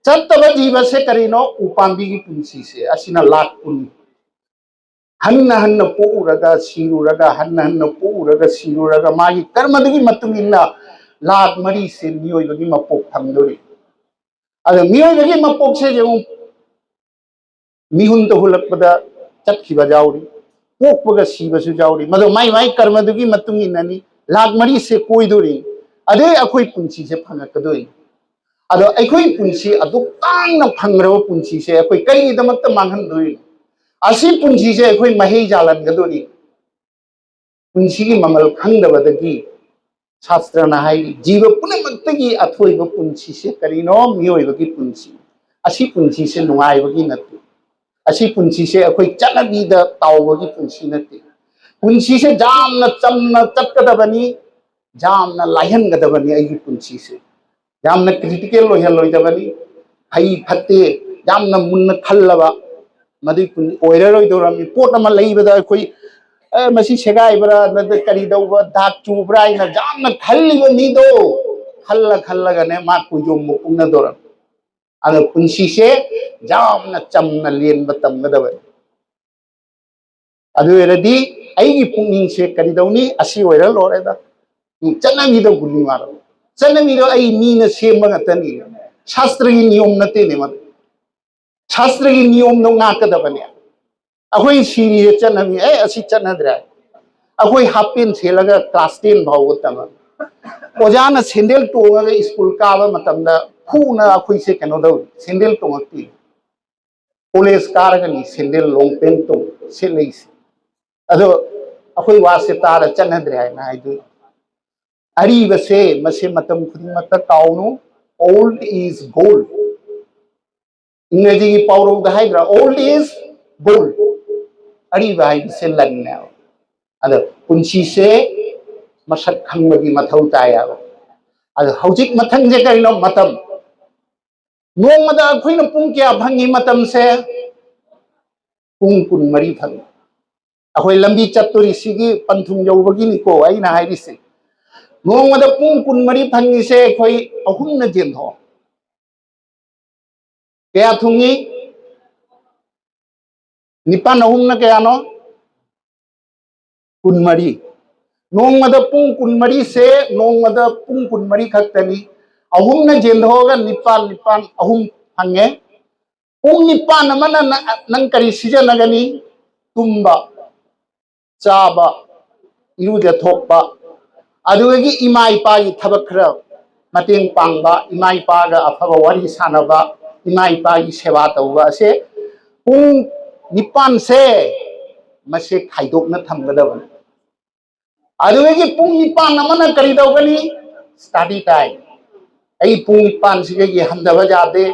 ꯆꯠꯇꯕ ꯖꯤꯕꯁꯦ ꯀꯔꯤꯅꯣ? ꯎꯄꯥꯝꯕꯤꯒꯤ ꯄꯨꯟꯁꯤꯁꯦ, ꯑꯁꯤꯅ ꯂꯥꯛ ꯀꯨꯟ꯫ ꯍꯟꯅ ꯍꯟꯅ ꯄꯣꯛꯎꯔꯒ ꯁꯤꯔꯨꯔꯒ, ꯍꯟꯅ ꯍꯟꯅ ꯄꯣꯛꯎꯔꯒ ꯁꯤꯔꯨꯔꯒ, ꯃꯥꯒꯤ ꯀꯔꯃꯗꯨꯒꯤ ꯃꯇꯨꯡ ꯏꯟꯅ ꯂꯥꯛ ꯃꯔꯤꯁꯦ ꯃꯤꯑꯣꯏꯕꯒꯤ ꯃꯄꯣꯛ ꯐꯪꯗꯣꯔꯤ꯫ ꯑꯗꯣ ꯃꯤꯑꯣꯏꯕꯒꯤ ꯃꯄꯣꯛꯁꯦ ꯌꯦꯡꯉꯨ, ꯃꯤꯍꯨꯟ ꯇꯧꯍꯜꯂꯛꯄꯗ ꯆꯠꯈꯤꯕ ꯌꯥꯎꯔꯤ, ꯄꯣꯛꯄꯒ ꯁꯤꯕꯁꯨ ꯌꯥꯎꯔꯤ꯫ ꯃꯗꯣ ꯃꯥꯏ ꯃꯥꯏ ꯀꯔꯃꯗꯨꯒꯤ ꯃꯇꯨꯡ ꯏꯟꯅꯅꯤ꯫ ꯂꯥꯛ ꯃꯔꯤꯁꯦ ꯀꯣꯏꯗꯣꯔꯤ, ꯑꯗꯩ ꯑꯩꯈꯣꯏ ꯄꯨꯟꯁꯤꯁꯦ ꯐꯪꯉꯛꯀꯗꯣꯏꯅꯤ꯫ ꯑꯗꯣ ꯑꯩꯈꯣꯏ ꯄꯨꯟꯁꯤ ꯑꯗꯨꯛ ꯇꯥꯡꯅ ꯐꯪꯈ꯭ꯔꯕ ꯄꯨꯟꯁꯤꯁꯦ ꯑꯩꯈꯣꯏ ꯀꯔꯤꯒꯤꯗꯃꯛꯇ ꯃꯥꯡꯍꯟꯗꯣꯔꯤꯅꯣ? ꯑꯁꯤ ꯄꯨꯟꯁꯤꯁꯦ ꯑꯩꯈꯣꯏ ꯃꯍꯩ ꯌꯥꯜꯍꯟꯒꯗꯣꯔꯤ꯫ ꯄꯨꯟꯁꯤꯒꯤ ꯃꯃꯜ ꯈꯪꯗꯕꯗꯒꯤ ꯁꯥꯁꯇ꯭ꯔꯅ ꯍꯥꯏꯔꯤ, ꯖꯤꯕ ꯄꯨꯝꯅꯃꯛꯇꯒꯤ ꯑꯊꯣꯏꯕ ꯄꯨꯟꯁꯤꯁꯦ ꯀꯔꯤꯅꯣ? ꯃꯤꯑꯣꯏꯕꯒꯤ ꯄꯨꯟꯁꯤ꯫ ꯑꯁꯤ ꯄꯨꯟꯁꯤꯁꯦ ꯅꯨꯡꯉꯥꯏꯕꯒꯤ ꯅꯠꯇꯦ꯫ ꯑꯁꯤ ꯄꯨꯟꯁꯤꯁꯦ ꯑꯩꯈꯣꯏ ꯆꯠꯅꯕꯤꯗ ꯇꯥꯎꯕꯒꯤ ꯄꯨꯟꯁꯤ ꯅꯠꯇꯦ꯫ ꯄꯨꯟꯁꯤꯁꯦ ꯌꯥꯝꯅ ꯆꯝꯅ ꯆꯠꯀꯗꯕꯅꯤ, ꯌꯥꯝꯅ ꯂꯥꯏꯍꯟꯒꯗꯕꯅꯤ ꯑꯩꯒꯤ ꯄꯨꯟꯁꯤꯁꯦ꯫ ꯌꯥꯝꯅ ꯀ꯭ꯔꯤꯇꯤꯀꯦꯜ ꯑꯣꯏꯍꯜꯂꯣꯏꯗꯕꯅꯤ꯫ ꯐꯩ ꯐꯠꯇꯦ ꯌꯥꯝꯅ ꯃꯨꯟꯅ ꯈꯜꯂꯕ, ꯃꯗꯨꯏ ꯄꯨꯟ-, ꯑꯣꯏꯔꯔꯣꯏꯗꯧꯔꯝꯃꯤ꯫ ꯄꯣꯠ ꯑꯃ ꯂꯩꯕꯗ ꯑꯩꯈꯣꯏ, "ꯑꯦ, ꯃꯁꯤ ꯁꯦꯒꯥꯏꯕ꯭ꯔꯥ, ꯅꯠꯇ꯭ꯔ ꯀꯔꯤ ꯇꯧꯕ, ꯗꯥꯛ ꯆꯨꯕ꯭ꯔꯥ?" ꯍꯥꯏꯅ ꯌꯥꯝꯅ ꯈꯜꯂꯤꯕ ꯃꯤꯗꯣ ꯈꯜꯂ ꯈꯜꯂꯒꯅꯦ ꯃꯥ ꯀꯨꯏꯗꯣꯝꯕ ꯄꯨꯡꯅꯗꯧꯔꯝꯃꯤ꯫ ꯑꯗꯣ ꯄꯨꯟꯁꯤꯁꯦ ꯌꯥꯝꯅ ꯆꯝꯅ ꯂꯦꯟꯕ ꯇꯝꯒꯗꯕꯅꯤ꯫ ꯑꯗꯨ ꯑꯣꯏꯔꯗꯤ ꯑꯩꯒꯤ ꯄꯨꯛꯅꯤꯡꯁꯦ ꯀꯔꯤꯗꯧꯅꯤ? ꯑꯁꯤ ꯑꯣꯏꯔ ꯂꯣꯏꯔꯦꯗ꯫ ꯎꯝ, ꯆꯠꯅꯕꯤꯗ ꯒꯨꯂꯤ ꯃꯥꯔꯣ꯫ ꯆꯠꯅꯕꯤꯗꯣ ꯑꯩ ꯃꯤꯅ ꯁꯦꯝꯕ ꯉꯥꯛꯇꯅꯤ꯫ ꯁꯥꯁꯇ꯭ꯔꯒꯤ ꯅꯤꯌꯣꯝ ꯅꯠꯇꯦꯅꯦ ꯃꯗꯨ꯫ ꯁꯥꯁꯇ꯭ꯔꯒꯤ ꯅꯤꯌꯣꯝꯗꯣ ꯉꯥꯛꯀꯗꯕꯅꯦ꯫ ꯑꯩꯈꯣꯏ ꯁꯤꯔꯤꯁꯦ ꯆꯠꯅꯕꯤ, ꯑꯦ, ꯑꯁꯤ ꯆꯠꯅꯗ꯭ꯔꯦ꯫ ꯑꯩꯈꯣꯏ ꯍꯥꯞ ꯄꯦꯟ ꯁꯦꯠꯂꯒ ꯀ꯭ꯂꯥꯁ ꯇꯦꯟ ꯐꯥꯎꯕ ꯇꯝꯃ꯫ ꯑꯣꯖꯥꯅ ꯁꯦꯟꯗꯦꯜ ꯇꯣꯡꯉꯒ ꯁ꯭ꯀꯨꯜ ꯀꯥꯕ ꯃꯇꯝꯗ ꯐꯨꯅ ꯑꯩꯈꯣꯏꯁꯦ ꯀꯩꯅꯣ ꯇꯧꯏ, ꯁꯦꯟꯗꯦꯜ ꯇꯣꯡꯉꯛꯇꯦ꯫ ꯀꯣꯂꯦꯖ ꯀꯥꯔꯒꯅꯤ ꯁꯦꯟꯗꯦꯜ ꯂꯣꯡ ꯄꯦꯟ ꯇꯣꯡ ꯁꯦꯠꯂꯛꯏꯁꯦ꯫ ꯑꯗꯣ ꯑꯩꯈꯣꯏ ꯋꯥꯁꯦ ꯇꯥꯔ ꯆꯠꯅꯗ꯭ꯔꯦ ꯍꯥꯏꯅ ꯍꯥꯏꯗꯣꯏꯅꯤ꯫ ꯑꯔꯤꯕꯁꯦ ꯃꯁꯤ ꯃꯇꯝ ꯈꯨꯗꯤꯡꯃꯛꯇ ꯀꯥꯎꯅꯨ, "Old is gold"꯫ ꯏꯪꯒ꯭ꯔꯦꯖꯤꯒꯤ ꯄꯥꯎꯔꯧꯗ ꯍꯥꯏꯗ꯭ꯔꯥ, "Old is gold"꯫ ꯑꯔꯤꯕ ꯍꯥꯏꯕꯁꯦ ꯂꯟꯅꯦꯕ꯫ ꯑꯗꯣ ꯄꯨꯟꯁꯤꯁꯦ ꯃꯁꯛ ꯈꯪꯕꯒꯤ ꯃꯊꯧ ꯇꯥꯏꯌꯦꯕ꯫ ꯑꯗꯣ ꯍꯧꯖꯤꯛ ꯃꯊꯪꯁꯦ ꯀꯔꯤꯅꯣ? ꯃꯇꯝ꯫ ꯅꯣꯡꯃꯗ ꯑꯩꯈꯣꯏꯅ ꯄꯨꯡ ꯀꯌꯥ ꯐꯪꯉꯤ ꯃꯇꯝꯁꯦ? ꯄꯨꯡ ꯀꯨꯟꯃꯔꯤ ꯐꯪꯉꯤ꯫ ꯑꯩꯈꯣꯏ ꯂꯝꯕꯤ ꯆꯠꯇꯣꯔꯤꯁꯤꯒꯤ ꯄꯟꯊꯨꯡ ꯌꯧꯕꯒꯤꯅꯤꯀꯣ ꯑꯩꯅ ꯍꯥꯏꯔꯤꯁꯦ꯫ ꯅꯣꯡꯃꯗ ꯄꯨꯡ ꯀꯨꯟꯃꯔꯤ ꯐꯪꯉꯤꯁꯦ ꯑꯩꯈꯣꯏ ꯑꯍꯨꯝꯅ ꯌꯦꯟꯊꯣꯛꯑꯣ꯫ ꯀꯌꯥ ꯊꯨꯡꯉꯤ? ꯅꯤꯄꯥꯟ ꯑꯍꯨꯝꯅ ꯀꯌꯥꯅꯣ? ꯀꯨꯟꯃꯔꯤ꯫ ꯅꯣꯡꯃꯗ ꯄꯨꯡ ꯀꯨꯟꯃꯔꯤꯁꯦ ꯅꯣꯡꯃꯗ ꯄꯨꯡ ꯀꯨꯟꯃꯔꯤ ꯈꯛꯇꯅꯤ꯫ ꯑꯍꯨꯝꯅ ꯌꯦꯟꯊꯣꯛꯑꯒ ꯅꯤꯄꯥꯟ, ꯅꯤꯄꯥꯟ, ꯑꯍꯨꯝ ꯐꯪꯉꯦ꯫ ꯄꯨꯡ ꯅꯤꯄꯥꯟ ꯑꯃꯅ ꯅ-, ꯅꯪ ꯀꯔꯤ ꯁꯤꯖꯤꯟꯅꯒꯅꯤ? ꯇꯨꯝꯕ, ꯆꯥꯕ, ꯏꯔꯨꯖꯊꯣꯛꯄ, ꯑꯗꯨꯗꯒꯤ ꯏꯃꯥ ꯏꯄꯥꯒꯤ ꯊꯕꯛ ꯈꯔ ꯃꯇꯦꯡ ꯄꯥꯡꯕ, ꯏꯃꯥ ꯏꯄꯥꯒ ꯑꯐꯕ ꯋꯥꯔꯤ ꯁꯥꯟꯅꯕ, ꯏꯃꯥ ꯏꯄꯥꯒꯤ ꯁꯦꯕꯥ ꯇꯧꯕ ꯑꯁꯦ ꯄꯨꯡ ꯅꯤꯄꯥꯟꯁꯦ ꯃꯁꯦ ꯈꯥꯏꯗꯣꯛꯅ ꯊꯝꯒꯗꯕꯅꯤ꯫ ꯑꯗꯨꯗꯒꯤ ꯄꯨꯡ ꯅꯤꯄꯥꯟ ꯑꯃꯅ ꯀꯔꯤ ꯇꯧꯒꯅꯤ? Study time꯫ ꯑꯩ ꯄꯨꯡ ꯅꯤꯄꯥꯟꯁꯤꯗꯒꯤ ꯍꯟꯊꯕ ꯌꯥꯗꯦ꯫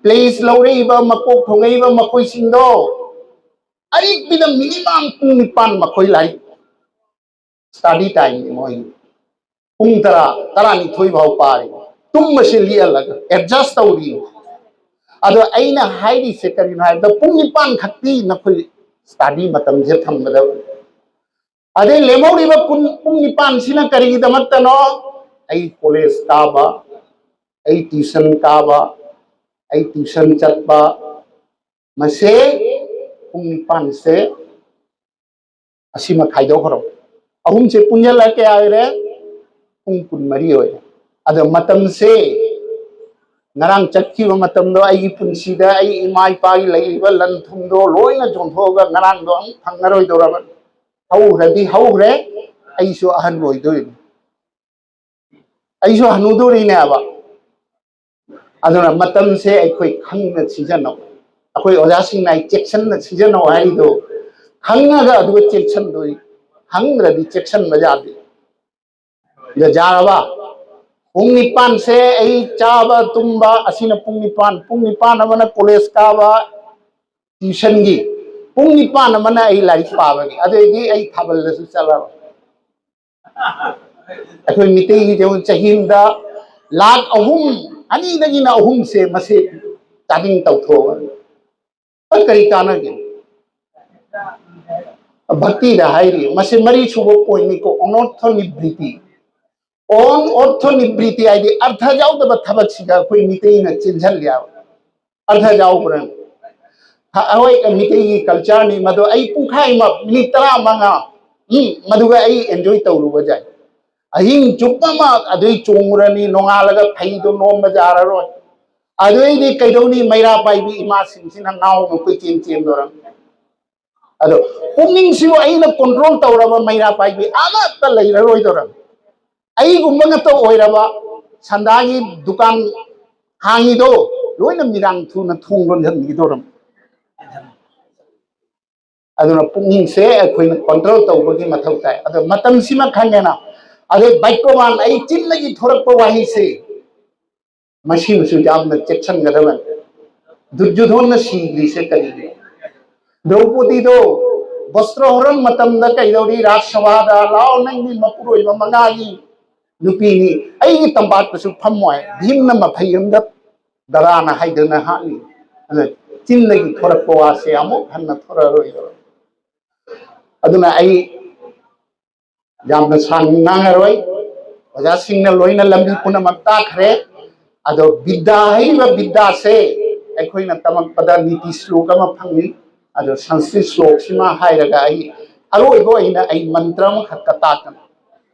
ꯄ꯭ꯂꯦꯁ ꯂꯧꯔꯛꯏꯕ, ꯃꯀꯣꯛ ꯊꯣꯡꯉꯛꯏꯕ ꯃꯈꯣꯏꯁꯤꯡꯗꯣ ꯑꯔꯤꯛꯄꯤꯗ ꯃꯤꯅꯤꯃꯝ ꯄꯨꯡ ꯅꯤꯄꯥꯟ ꯃꯈꯣꯏ ꯂꯥꯏꯔꯤꯛ ꯁ꯭ꯇꯗꯤ ꯇꯥꯏꯝꯅꯤ ꯃꯣꯏ꯫ ꯄꯨꯡ ꯇꯔꯥ, ꯇꯔꯥꯅꯤꯊꯣꯏ ꯐꯥꯎ ꯄꯥꯔꯤ꯫ ꯇꯨꯝꯕꯁꯤ ꯂꯤꯛꯍꯜꯂꯒ ꯑꯦꯗꯖꯁ ꯇꯧꯔꯤ꯫ ꯑꯗꯣ ꯑꯩꯅ ꯍꯥꯏꯔꯤꯁꯦ ꯀꯔꯤꯅꯣ ꯍꯥꯏꯕꯗ, ꯄꯨꯡ ꯅꯤꯄꯥꯟ ꯈꯛꯇꯤ ꯅꯈꯣꯏ ꯁ꯭ꯇꯗꯤ ꯃꯇꯝꯁꯦ ꯊꯝꯒꯗꯕꯅꯤ꯫ ꯑꯗꯩ ꯂꯦꯝꯍꯧꯔꯤꯕ ꯄꯨꯡ, ꯄꯨꯡ ꯅꯤꯄꯥꯟꯁꯤꯅ ꯀꯔꯤꯒꯤꯗꯃꯛꯇꯅꯣ? ꯑꯩ ꯀꯣꯂꯦꯖ ꯀꯥꯕ, ꯑꯩ ꯇ꯭ꯌꯨꯁꯟ ꯀꯥꯕ, ꯑꯩ ꯇ꯭ꯌꯨꯁꯟ ꯆꯠꯄ, ꯃꯁꯦ ꯄꯨꯡ ꯅꯤꯄꯥꯟꯁꯦ ꯑꯁꯤꯃ ꯈꯥꯏꯗꯣꯛꯈ꯭ꯔꯣ꯫ ꯑꯍꯨꯝꯁꯦ ꯄꯨꯟꯁꯤꯜꯂ ꯀꯌꯥ ꯑꯣꯏꯔꯦ? ꯄꯨꯡ ꯀꯨꯟꯃꯔꯤ ꯑꯣꯏꯔꯦ꯫ ꯑꯗꯣ ꯃꯇꯝꯁꯦ, ꯉꯔꯥꯡ ꯆꯠꯈꯤꯕ ꯃꯇꯝꯗꯣ, ꯑꯩꯒꯤ ꯄꯨꯟꯁꯤꯗ ꯑꯩ ꯏꯃꯥ ꯏꯄꯥꯒꯤ ꯂꯩꯔꯤꯕ ꯂꯟ ꯊꯨꯝꯗꯣ ꯂꯣꯏꯅ ꯌꯣꯟꯊꯣꯛꯑꯒ ꯉꯔꯥꯡꯗꯣ ꯑꯃꯨꯛ ꯐꯪꯉꯔꯣꯏꯗꯧꯔꯕꯅꯤ꯫ ꯍꯧꯈ꯭ꯔꯗꯤ ꯍꯧꯈ꯭ꯔꯦ, ꯑꯩꯁꯨ ꯑꯍꯟ ꯑꯣꯏꯗꯣꯏꯅꯤ, ꯑꯩꯁꯨ ꯍꯅꯨꯗꯣꯔꯤꯅꯦꯕ꯫ ꯑꯗꯨꯅ ꯃꯇꯝꯁꯦ ꯑꯩꯈꯣꯏ ꯈꯪꯅ ꯁꯤꯖꯤꯟꯅꯧ꯫ ꯑꯩꯈꯣꯏ ꯑꯣꯖꯥꯁꯤꯡꯅ ꯑꯩ ꯆꯦꯛꯁꯤꯟꯅ ꯁꯤꯖꯤꯟꯅꯧ ꯍꯥꯏꯔꯤꯗꯣ, ꯈꯪꯉꯒ ꯑꯗꯨꯒ ꯆꯦꯛꯁꯤꯟꯗꯣꯏ, ꯈꯪꯗ꯭ꯔꯗꯤ ꯆꯦꯛꯁꯤꯟꯕ ꯌꯥꯗꯦ꯫ ꯑꯗ ꯌꯥꯔꯕ? ꯄꯨꯡ ꯅꯤꯄꯥꯟꯁꯦ ꯑꯩ ꯆꯥꯕ ꯇꯨꯝꯕ, ꯑꯁꯤꯅ ꯄꯨꯡ ꯅꯤꯄꯥꯟ, ꯄꯨꯡ ꯅꯤꯄꯥꯟ ꯑꯃꯅ ꯀꯣꯂꯦꯖ ꯀꯥꯕ, ꯇ꯭ꯌꯨꯁꯟꯒꯤ, ꯄꯨꯡ ꯅꯤꯄꯥꯟ ꯑꯃꯅ ꯑꯩ ꯂꯥꯏꯔꯤꯛ ꯄꯥꯕꯒꯤ, ꯑꯗꯨꯑꯣꯏꯗꯤ ꯑꯩ ꯊꯥꯕꯜꯗꯁꯨ ꯆꯠꯂꯔꯣꯏ꯫ ꯑꯩꯈꯣꯏ ꯃꯤꯇꯩꯒꯤ ꯌꯦꯡꯉꯨ, ꯆꯍꯤ ꯑꯃꯗ ꯂꯥꯛ ꯑꯍꯨꯝ, ꯑꯅꯤꯗꯒꯤꯅ ꯑꯍꯨꯝꯁꯦ ꯃꯁꯦ ꯆꯥꯗꯤꯡ ꯇꯧꯊꯣꯛꯑꯒ ꯀꯔꯤ ꯀꯥꯟꯅꯒꯦ? ꯚꯛꯇꯤꯗ ꯍꯥꯏꯔꯤ, ꯃꯁꯤ ꯃꯔꯤ ꯁꯨꯕ ꯄꯣꯏꯟꯅꯤꯀꯣ, ꯑꯅꯣꯔꯊꯣꯅꯤꯕ꯭ꯔꯤꯇꯤ꯫ ꯑꯣꯟ ꯑꯣꯔꯊꯣꯅꯤꯕ꯭ꯔꯤꯇꯤ ꯍꯥꯏꯗꯤ ꯑꯔꯊ ꯌꯥꯎꯗꯕ ꯊꯕꯛꯁꯤꯗ ꯑꯩꯈꯣꯏ ꯃꯤꯇꯩꯅ ꯆꯦꯟꯁꯤꯜꯂꯦꯕ꯫ ꯑꯔꯊ ꯌꯥꯎꯕ꯭ꯔꯥ? ꯍ-, ꯍꯣꯏ, ꯃꯤꯇꯩꯒꯤ ꯀꯜꯆꯔꯅꯤ ꯃꯗꯣ꯫ ꯑꯩ ꯄꯨꯡꯈꯥꯏ ꯑꯃ, ꯃꯤꯅꯤꯠ ꯇꯔꯥꯃꯉꯥ, ꯎꯝ, ꯃꯗꯨꯒ ꯑꯩ ꯑꯦꯟꯖꯣꯏ ꯇꯧꯔꯨꯕ ꯌꯥꯏ꯫ ꯑꯍꯤꯡ ꯆꯨꯞꯄ ꯑꯃ ꯑꯗꯨꯏ ꯆꯣꯡꯉꯨꯔꯅꯤ, ꯅꯣꯡꯉꯥꯜꯂꯒ ꯐꯩꯗꯣ ꯅꯣꯝꯕ ꯌꯥꯔꯔꯣꯏ꯫ ꯑꯗꯨꯗꯩꯗꯤ ꯀꯩꯗꯧꯅꯤ? ꯃꯩꯔꯥ ꯄꯥꯏꯕꯤ ꯏꯃꯥꯁꯤꯡꯁꯤꯅ ꯉꯥꯎꯅ ꯀꯣꯏꯆꯦꯟ ꯆꯦꯟꯗꯣꯔꯝ꯫ ꯑꯗꯣ ꯄꯨꯛꯅꯤꯡꯁꯤꯕꯨ ꯑꯩꯅ ꯀꯣꯟꯇ꯭ꯔꯣꯜ ꯇꯧꯔꯕ ꯃꯩꯔꯥ ꯄꯥꯏꯕꯤ ꯑꯃꯠꯇ ꯂꯩꯔꯔꯣꯏꯗꯣꯔꯝ꯫ ꯑꯩꯒꯨꯝꯕ ꯉꯥꯛꯇ ꯑꯣꯏꯔꯕ ꯁꯟꯗꯥꯒꯤ ꯗꯨꯀꯥꯟ ꯍꯥꯡꯉꯤꯗꯣ ꯂꯣꯏꯅ ꯃꯤꯔꯥꯡ ꯊꯨꯅ ꯊꯣꯡ ꯂꯣꯟꯁꯤꯟꯈꯤꯗꯣꯔꯝ꯫ ꯑꯗꯨꯅ ꯄꯨꯛꯅꯤꯡꯁꯦ ꯑꯩꯈꯣꯏꯅ ꯀꯣꯟꯇ꯭ꯔꯣꯜ ꯇꯧꯕꯒꯤ ꯃꯊꯧ ꯇꯥꯏ꯫ ꯑꯗꯣ ꯃꯇꯝꯁꯤꯃ ꯈꯪꯉꯦꯅ, ꯑꯗꯩ ꯕꯥꯏꯀꯣꯕꯥꯟ ꯑꯩ ꯆꯤꯟꯗꯒꯤ ꯊꯣꯔꯛꯄ ꯋꯥꯍꯩꯁꯦ ꯃꯁꯤꯃꯁꯨ ꯌꯥꯝꯅ ꯆꯦꯛꯁꯤꯟꯒꯗꯕꯅꯤ꯫ ꯗꯨꯔꯖꯣꯙꯣꯟꯅ ꯁꯤꯗ꯭ꯔꯤꯁꯦ ꯀꯔꯤꯒꯤꯅꯣ? ꯗ꯭ꯔꯧꯄꯗꯤꯗꯣ ꯕꯁꯇ꯭ꯔ ꯍꯣꯔꯟ ꯃꯇꯝꯗ ꯀꯩꯗꯧꯔꯤ? ꯔꯥꯖ ꯁꯚꯥꯗ ꯂꯥꯛꯑꯣ, ꯅꯪꯗꯤ ꯃꯄꯨꯔꯣꯏꯕ ꯃꯉꯥꯒꯤ ꯅꯨꯄꯤꯅꯤ, ꯑꯩꯒꯤ ꯇꯝꯄꯥꯛꯇꯁꯨ ꯐꯝꯃꯣ ꯍꯥꯏ꯫ ꯚꯤꯝꯅ ꯃꯐꯩ ꯑꯃꯗ ꯗꯗꯥꯅ ꯍꯥꯏꯗꯅ ꯍꯥꯠꯂꯤ꯫ ꯑꯗ ꯆꯤꯟꯗꯒꯤ ꯊꯣꯔꯛꯄ ꯋꯥꯁꯦ ꯑꯃꯨꯛ ꯍꯟꯅ ꯊꯣꯔꯛꯑꯔꯣꯏꯗꯕ꯫ ꯑꯗꯨꯅ ꯑꯩ ꯌꯥꯝꯅ ꯁꯥꯡꯅ ꯉꯥꯡꯉꯔꯣꯏ꯫ ꯑꯣꯖꯥꯁꯤꯡꯅ ꯂꯣꯏꯅ ꯂꯝꯕꯤ ꯄꯨꯝꯅꯃꯛ ꯇꯥꯛꯈ꯭ꯔꯦ꯫ ꯑꯗꯣ ꯕꯤꯗ꯭ꯌꯥ ꯍꯥꯏꯔꯤꯕ ꯕꯤꯗ꯭ꯌꯥꯁꯦ ꯑꯩꯈꯣꯏꯅ ꯇꯝꯃꯛꯄꯗ ꯅꯤꯇꯤ ꯁ꯭ꯂꯣꯛ ꯑꯃ ꯐꯪꯏ꯫ ꯑꯗꯣ ꯁꯪꯁꯀ꯭ꯔꯤꯠ ꯁ꯭ꯂꯣꯛꯁꯤꯃ ꯍꯥꯏꯔꯒ ꯑꯩ ꯑꯔꯣꯏꯕ ꯑꯣꯏꯅ ꯑꯩ ꯃꯟꯇ꯭ꯔ ꯑꯃꯈꯛꯀ ꯇꯥꯛꯀꯅꯤ꯫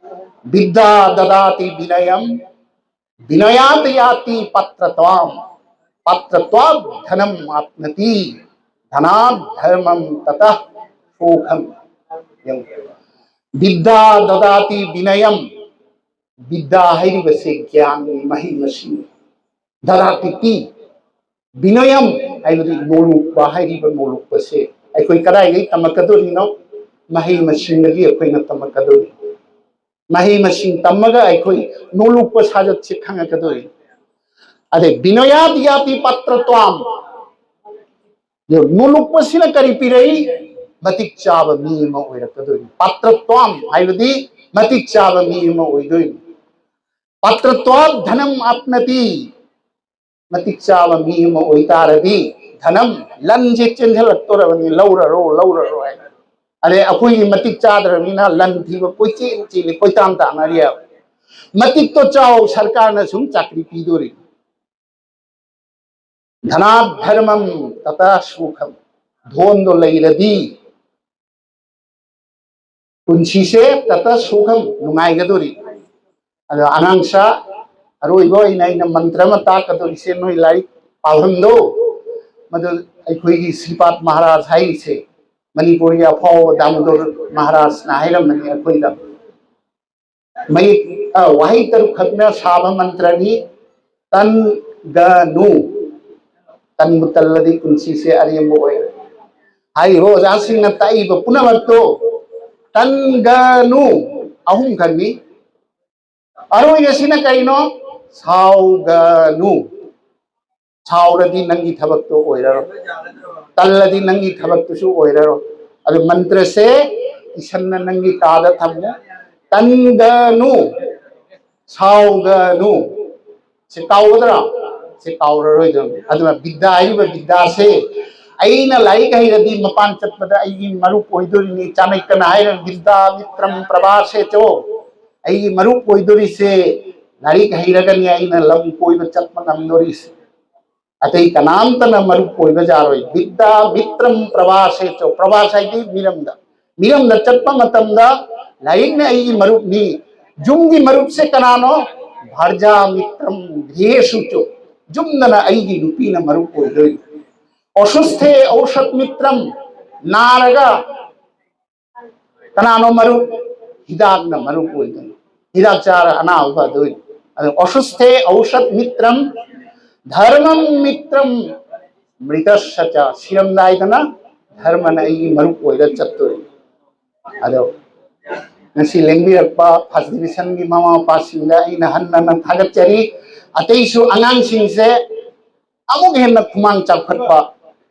ꯕꯤꯗ꯭ꯌꯥ ꯗꯗꯥꯇꯤ ꯕꯤꯅꯌꯝ, ꯕꯤꯅꯌꯥ ꯗꯗꯥꯇꯤ ꯄꯥꯇ꯭ꯔ꯭ꯌತ್ವꯝ, ꯄꯥꯇ꯭ꯔ꯭ꯌತ್ವಾತ್ ꯙꯅꯝ ಆಪ್ನೋತಿ, ಧನಾತ್ ಧರ್ಮಂ ತತಃ ಸುಖಂ. ꯌꯦꯡꯉꯨ꯫ ꯕꯤꯗ꯭ꯌꯥ ꯗꯗꯥꯇꯤ ꯕꯤꯅꯌꯝ꯫ ꯕꯤꯗ꯭ꯌꯥ ꯍꯥꯏꯔꯤꯕꯁꯦ ꯒ꯭ꯌꯥꯟꯒꯤ ꯃꯍꯩ ꯃꯁꯤꯡ꯫ ꯗꯗꯥꯇꯤ ꯄꯤ꯫ ꯕꯤꯅꯌꯝ ꯍꯥꯏꯕꯗꯤ ꯅꯣꯂꯨꯛꯄ ꯍꯥꯏꯔꯤꯕ ꯅꯣꯂꯨꯛꯄꯁꯦ ꯑꯩꯈꯣꯏ ꯀꯗꯥꯏꯗꯒꯤ ꯇꯝꯃꯛꯀꯗꯣꯔꯤꯅꯣ? ꯃꯍꯩ ꯃꯁꯤꯡꯗꯒꯤ ꯑꯩꯈꯣꯏꯅ ꯇꯝꯃꯛꯀꯗꯣꯔꯤ꯫ ꯃꯍꯩ ꯃꯁꯤꯡ ꯇꯝꯃꯒ ꯑꯩꯈꯣꯏ ꯅꯣꯂꯨꯛꯄ ꯁꯥꯖꯠꯁꯦ ꯈꯪꯉꯛꯀꯗꯣꯔꯤ꯫ ꯑꯗꯩ ꯕꯤꯅꯌꯥ ꯗꯗꯥꯇꯤ ꯄꯥꯇ꯭ꯔ꯭ꯌತ್ವꯝ꯫ ꯅꯣꯂꯨꯛꯄꯁꯤꯅ ꯀꯔꯤ ꯄꯤꯔꯛꯏ? ꯃꯇꯤꯛ ꯆꯥꯕ ꯃꯤ ꯑꯃ ꯑꯣꯏꯔꯛꯀꯗꯣꯏꯅꯤ꯫ ꯄꯥꯇ꯭ꯔ꯭ꯌತ್ವꯝ ꯍꯥꯏꯕꯗꯤ ꯃꯇꯤꯛ ꯆꯥꯕ ꯃꯤ ꯑꯃ ꯑꯣꯏꯗꯣꯏꯅꯤ꯫ ꯄꯥꯇ꯭ꯔ꯭ꯌತ್ವಾತ್ ꯙꯅꯝ ಆಪ್ನೋತಿ꯫ ꯃꯇꯤꯛ ꯆꯥꯕ ꯃꯤ ꯑꯃ ꯑꯣꯏꯇꯥꯔꯗꯤ ꯙꯅꯝ, ꯂꯟꯁꯦ ꯆꯦꯟꯁꯤꯜꯂꯛꯇꯣꯔꯕꯅꯤ, ꯂꯧꯔꯔꯣ, ꯂꯧꯔꯔꯣ ꯍꯥꯏꯅ꯫ ꯑꯗꯩ ꯑꯩꯈꯣꯏꯒꯤ ꯃꯇꯤꯛ ꯆꯥꯗ꯭ꯔꯕꯅꯤꯅ ꯂꯟ ꯊꯤꯕ ꯀꯣꯏꯆꯦꯟ ꯆꯦꯜꯂꯤ, ꯀꯣꯏꯇꯥꯟ ꯇꯥꯟꯅꯔꯤꯑꯕ꯫ ꯃꯇꯤꯛꯇꯣ ꯆꯥꯎ, ꯁꯔꯀꯥꯔꯅ ꯁꯨꯝ ꯆꯥꯀ꯭ꯔꯤ ꯄꯤꯗꯣꯔꯤ꯫ ꯙꯅꯥꯠ ꯙꯔꯃꯝ ꯇꯇꯥ ꯁꯨꯈꯝ꯫ ꯙꯣꯟꯗꯣ ꯂꯩꯔꯗꯤ ꯄꯨꯟꯁꯤꯁꯦ ꯇꯇꯥ ꯁꯨꯈꯝ, ꯅꯨꯡꯉꯥꯏꯒꯗꯣꯔꯤ꯫ ꯑꯗꯣ ꯑꯉꯥꯡꯁꯥ, ꯑꯔꯣꯏꯕ ꯑꯣꯏꯅ ꯑꯩꯅ ꯃꯟꯇ꯭ꯔ ꯑꯃ ꯇꯥꯛꯀꯗꯧꯔꯤꯁꯦ, ꯅꯣꯏ ꯂꯥꯏꯔꯤꯛ ꯄꯥꯐꯝꯗꯣ, ꯃꯗꯨ ꯑꯩꯈꯣꯏꯒꯤ ꯁ꯭ꯔꯤꯄꯥꯗ ꯃꯍꯥꯔꯥꯖ ꯍꯥꯏꯔꯤꯁꯦ, ꯃꯅꯤꯄꯨꯔꯒꯤ ꯑꯐꯥꯎꯕ ꯗꯥꯃꯣꯗꯣꯔ ꯃꯍꯥꯔꯥꯖꯅ ꯍꯥꯏꯔꯝꯕꯅꯤ ꯑꯩꯈꯣꯏꯗ꯫ ꯃꯌꯦꯛ, ꯑ, ꯋꯥꯍꯩ ꯇꯔꯨꯛ ꯈꯛꯅ ꯁꯥꯕ ꯃꯟꯇ꯭ꯔꯅꯤ꯫ ꯇꯟꯒꯅꯨ꯫ ꯇꯟꯕꯨ ꯇꯜꯂꯗꯤ ꯄꯨꯟꯁꯤꯁꯦ ꯑꯔꯦꯝꯕ ꯑꯣꯏꯔꯦ꯫ ꯍꯥꯏꯔꯤꯕ ꯑꯣꯖꯥꯁꯤꯡꯅ ꯇꯥꯛꯏꯕ ꯄꯨꯝꯅꯃꯛꯇꯣ ꯇꯟꯒꯅꯨ ꯑꯍꯨꯝꯈꯛꯅꯤ꯫ ꯑꯔꯣꯏꯕꯁꯤꯅ ꯀꯩꯅꯣ? ꯁꯥꯎꯒꯅꯨ꯫ ꯁꯥꯎꯔꯗꯤ ꯅꯪꯒꯤ ꯊꯕꯛꯇꯣ ꯑꯣꯏꯔꯔꯣꯏ, ꯇꯜꯂꯗꯤ ꯅꯪꯒꯤ ꯊꯕꯛꯇꯨꯁꯨ ꯑꯣꯏꯔꯔꯣꯏ꯫ ꯑꯗꯨ ꯃꯟꯇ꯭ꯔꯁꯦ ꯏꯁꯟꯅ ꯅꯪꯒꯤ ꯀꯥꯗ ꯊꯝꯃꯨ꯫ ꯇꯟꯒꯅꯨ, ꯁꯥꯎꯒꯅꯨ꯫ ꯁꯤ ꯀꯥꯎꯒꯗ꯭ꯔꯥ? ꯁꯤ ꯀꯥꯎꯔꯔꯣꯏꯗꯕꯅꯤ꯫ ꯑꯗꯨꯅ ꯕꯤꯗ꯭ꯌꯥ ꯍꯥꯏꯔꯤꯕ ꯕꯤꯗ꯭ꯌꯥꯁꯦ, ꯑꯩꯅ ꯂꯥꯏꯔꯤꯛ ꯍꯩꯔꯗꯤ ꯃꯄꯥꯟ ꯆꯠꯄꯗ ꯑꯩꯒꯤ ꯃꯔꯨꯞ ꯑꯣꯏꯗꯣꯔꯤꯅꯤ꯫ ꯆꯥꯅꯀ꯭ꯌꯅ ꯍꯥꯏꯔ, "ꯕꯤꯗ꯭ꯌꯥ ꯃꯤꯇ꯭ꯔꯝ ꯄ꯭ꯔꯚꯥꯁꯦ ꯆꯣ", ꯑꯩꯒꯤ ꯃꯔꯨꯞ ꯑꯣꯏꯗꯣꯔꯤꯁꯦ ꯂꯥꯏꯔꯤꯛ ꯍꯩꯔꯒꯅꯤ ꯑꯩꯅ ꯂꯝ ꯀꯣꯏꯕ ꯆꯠꯄ ꯉꯝꯗꯣꯔꯤꯁꯦ꯫ ꯑꯇꯩ ꯀꯅꯥꯝꯇꯅ ꯃꯔꯨꯞ ꯑꯣꯏꯕ ꯌꯥꯔꯣꯏ꯫ ꯕꯤꯗ꯭ꯌꯥ ꯃꯤꯇ꯭ꯔꯝ ꯄ꯭ꯔꯚꯥꯁꯦ ꯆꯣ꯫ ꯄ꯭ꯔꯚꯥꯁ ꯍꯥꯏꯗꯤ ꯃꯤꯔꯝꯗ꯫ ꯃꯤꯔꯝꯗ ꯆꯠꯄ ꯃꯇꯝꯗ ꯂꯥꯏꯔꯤꯛꯅ ꯑꯩꯒꯤ ꯃꯔꯨꯞꯅꯤ, ꯌꯨꯝꯒꯤ ꯃꯔꯨꯞꯁꯦ ꯀꯅꯥꯅꯣ? ꯚꯥꯔꯖꯥ ꯃꯤꯇ꯭ꯔꯝ ꯒ꯭ꯔꯤꯍꯦꯁꯨ ꯆꯣ꯫ ꯌꯨꯝꯗꯅ ꯑꯩꯒꯤ ꯅꯨꯄꯤꯅ ꯃꯔꯨꯞ ꯑꯣꯏꯗꯣꯏꯅꯤ꯫ ꯑꯣꯁꯨꯁꯊꯦ ꯑꯧꯁꯠ ꯃꯤꯇ꯭ꯔꯝ, ꯅꯥꯔꯒ ꯀꯅꯥꯅꯣ ꯃꯔꯨꯞ? ꯍꯤꯗꯥꯛꯅ ꯃꯔꯨꯞ ꯑꯣꯏꯗꯣꯏꯅꯤ꯫ ꯍꯤꯗꯥꯛ ꯆꯥꯔ ꯑꯅꯥꯕ ꯐꯗꯣꯏꯅꯤ꯫ ꯑꯗꯨ ꯑꯣꯁꯨꯁꯊꯦ ꯑꯧꯁꯠ ꯃꯤꯇ꯭ꯔꯝ ꯙꯔꯃꯝ ꯃꯤꯇ꯭ꯔꯝ ꯃ꯭ꯔꯤꯇꯁꯁ ꯆ꯫ ꯁꯤꯔꯝꯗꯥꯏꯗꯅ ꯙꯔꯃꯅ ꯑꯩꯒꯤ ꯃꯔꯨꯞ ꯑꯣꯏꯔ ꯆꯠꯇꯣꯏꯅꯤ꯫ ꯑꯗꯣ ꯉꯁꯤ ꯂꯦꯡꯕꯤꯔꯛꯄ ꯐꯥꯔꯁ ꯗꯤꯕꯤꯖꯟꯒꯤ ꯃꯃꯥ ꯃꯄꯥꯁꯤꯡꯗ ꯑꯩꯅ ꯍꯟꯅ ꯍꯟꯅ ꯊꯥꯒꯠꯆꯔꯤ꯫ ꯑꯇꯩꯁꯨ ꯑꯉꯥꯡꯁꯤꯡꯁꯦ ꯑꯃꯨꯛ ꯍꯦꯟꯅ ꯈꯨꯃꯥꯡ ꯆꯥꯎꯈꯠꯄ,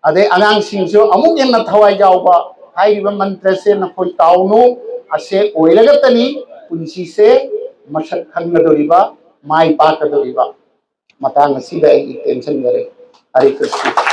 ꯑꯗꯩ ꯑꯉꯥꯡꯁꯤꯡꯁꯨ ꯑꯃꯨꯛ ꯍꯦꯟꯅ ꯊꯋꯥꯏ ꯌꯥꯎꯕ, ꯍꯥꯏꯔꯤꯕ ꯃꯟꯇ꯭ꯔꯁꯦ ꯅꯈꯣꯏ ꯀꯥꯎꯅꯨ꯫ ꯑꯁꯦ ꯑꯣꯏꯔꯒꯇꯅꯤ ꯄꯨꯟꯁꯤꯁꯦ ꯃꯁꯛ ꯈꯪꯒꯗꯧꯔꯤꯕ, ꯃꯥꯏ ꯄꯥꯛꯀꯗꯧꯔꯤꯕ꯫ ꯃꯇꯥꯡ ꯑꯁꯤꯗ ꯑꯩ ꯇꯦꯟꯁꯟꯖꯔꯦ꯫ ꯍꯔꯦ ꯀ꯭ꯔꯤꯁꯅ꯫